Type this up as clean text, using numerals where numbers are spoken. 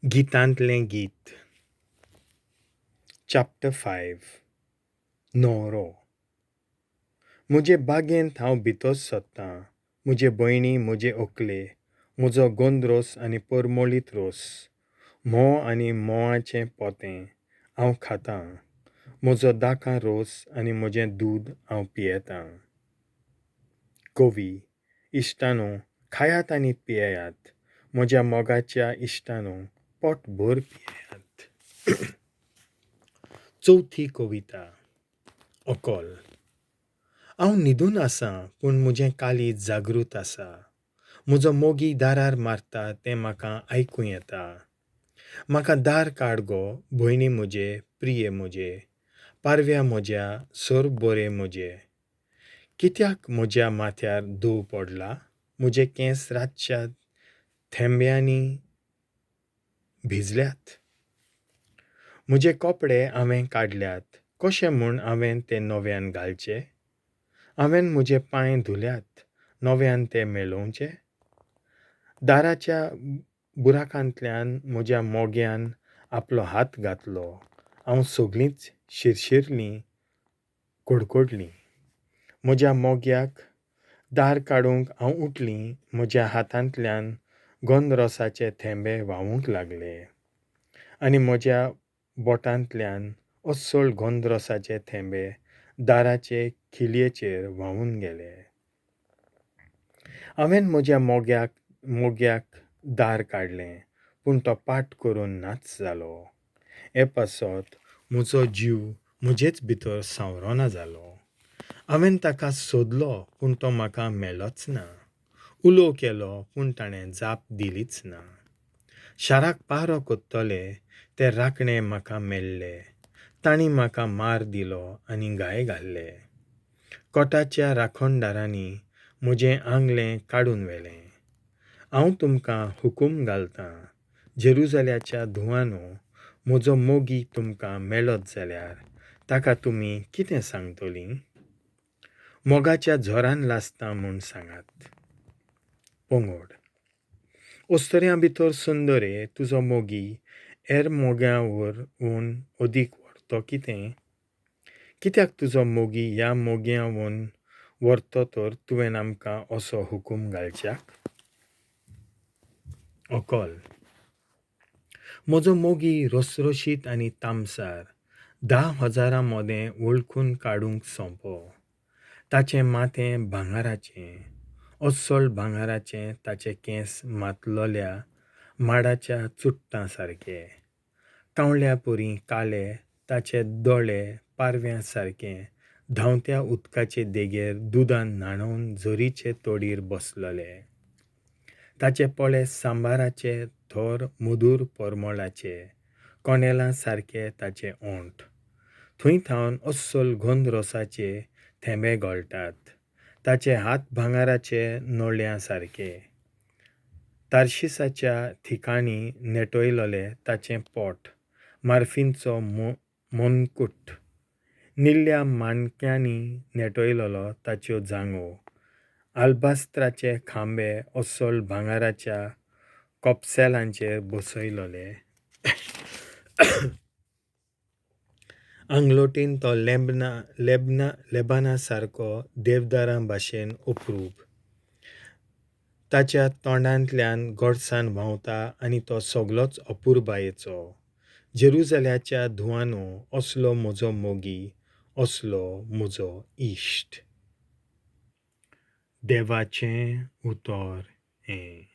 गितांतलें गीत, चॅप्टर 5. न्हवरो. म्हजे बागेंत हांव भितर सरतां, म्हजे भयणी, म्हजे व्हंकले, म्हजो गंधरोस आनी परमळीत रोस, म्होंव आनी म्होंवाचें पोतें हांव खातां, म्हजो दाकां रोस आनी म्हजें दूद हांव पियेतां. कवी, इश्टांनो, खायात आनी पियेयात, म्हज्या मोगाच्या इश्टांनो, पोटभर पियेयात. चवथी कविता, अकल. हांव न्हिदून आसां, पूण म्हजें काळीज जागृत आसा. म्हजो मोगी दारार मारता तें म्हाका आयकूं येता. म्हाका दार काड गो, भयणी म्हजे, प्रिये म्हजे, पारव्या म्हज्या, सर बरे म्हजे. कित्याक म्हज्या माथ्यार दंव पडला, म्हजे केंस रातच्या थेंब्यांनी भिजल्यात? म्हजे कपडे हांवें काडल्यात, कशें म्हूण हांवें ते नव्यान घालचे? हांवें म्हजे पांय धुल्यात, नव्यान ते मेळोवचे? दाराच्या बुराकांतल्यान म्हज्या मोग्यान आपलो हात घातलो, हांव सगळींच शिरशिरलीं, कडकडलीं. म्हज्या मोग्याक दार काडूंक हांव उठलीं, म्हज्या हातांतल्यान गंधरसाचे थेंबे व्हांवूंक लागले आनी म्हज्या बोटांतल्यान अस्सल गंधरसाचे थेंबे दाराचे खिलयेचेर व्हांवून गेले. हांवें म्हज्या मोग्याक दार काडलें, पूण तो पाट करून नाच जालो. हे पासत म्हजो जीव म्हजेच भितर सांवरना जालो. हांवें ताका सोदलो, पूण तो म्हाका मेळ्ळोच ना. उलो केलो, पूण ताणें जाप दिलीच ना. शाराक पारो कोत्तले ते राखणे म्हाका मेळ्ळे, तांणी म्हाका मार दिलो आनी घाये घाल्ले. कोटाच्या राखणदारांनी म्हजें आंगलें काडून व्हेलें. हांव तुमकां हुकूम घालतां, जेरुजाल्याच्या धुवांनो, म्हजो मोगी तुमकां मेळत जाल्यार ताका तुमी कितें सांगतलीं? मोगाच्या झोरान लासता म्हूण सांगात. पंगड. अस्तुऱ्यां भितर सुंदरे, तुजो मोगी हेर मोग्यां वरून अदीक व्हरतो कितें? कित्याक तुजो मोगी ह्या मोग्यां वून व्हरतो तर तुवें आमकां असो हुकूम घालच्याक? अकल. म्हजो मोगी रसरशीत आनी तामसार, 10,000 मदें वळखून काडूंक सोंपो. ताचें माथें भांगराचें, अस्सल भांगराचें, ताचे केंस मातलोल्या माडाच्या चुट्टां सारके. कावळ्या परी काळे, ताचे दोळे पारव्यां सारके, धांवत्या उदकाचे देगेर दुदान न्हाणोवन झरीचे तडीर बसलले. ताचे पोळे सांबाराचे थोर मधूर परमळाचे, कनेलां सारके ताचे ओंठ. थंय थावन अस्सल गंधरसाचे थेंबे गळटात. ताचे हात भांगराचे नळ्यां सारके. तार्शिसाच्या थिकांनी नेटयलोलें ताचें पोट, मार्फिनचो मोनकूट, निळ्या माणक्यांनी नेटयलोलो ताच्यो जांगो, आलबास्त्राचे खांबे अस्सल भांगराच्या कोपसेलांचेर बसयलोले. आंगलोटीन तो लेबना सारको देवदारां भाशेन अप्रूप. ताच्या तोंडांतल्यान गोडसाण व्हांवता आनी तो सगलोच अपुरबायेचो. जेरुजाल्याच्या धुवांनो, असलो म्हजो मोगी, असलो म्हजो इश्ट. देवाचें उतर हें.